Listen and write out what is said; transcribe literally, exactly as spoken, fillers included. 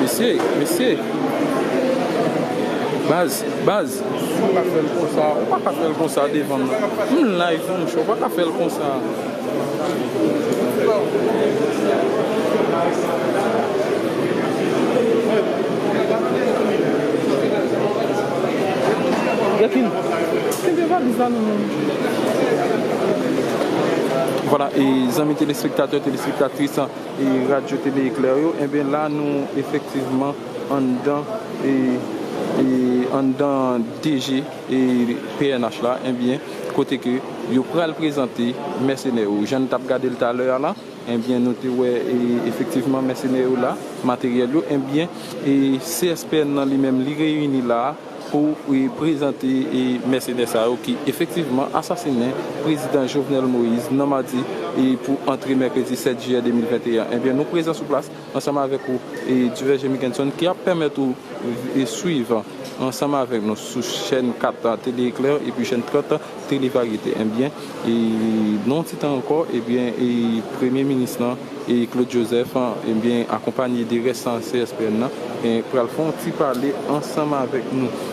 Mesye, mesye. Baz, baz. Ou pa ka fè l konsa, ou pa ka fè l konsa devan m nan. M live, monchè, ou pa ka fè l konsa. Yakin, kenbe valiz la non, non. Vwala, e zanmi telespektatè, telespektatris, e Radyo Tele Eklè yo, enben la nou efektivman anndan, e, e anndan D G e P N H la, enben, kote ke yo pral prezante mèsenè yo. Jan n t ap gade l talè a la, enben, nou te wè, e, efektivman mèsenè yo la, materyèl yo, enben, e C S P N nan li menm, li reyini la pou, e, prezante, e, mèsenè sa yo ki efektivman asasinen prezidan Jovenel Moïse nan madi, e, pou antre mèkredi sèt jiyè de mil venteyen. Enben, nou prezan sou plas ansanm avèk ou, e, Divèje Mickenson ki ap pèmèt ou, e, swiv ansanm avèk nou sou chèn kat Tele Eklè epi chèn trant Tele Varyete. Enben, e, nan yon ti tan ankò, enben, e, Premye Minis lan, e, Claude Joseph, enben, akonpanye de rès C S P N nan, e, pral fè yon ti pale ansanm avèk nou.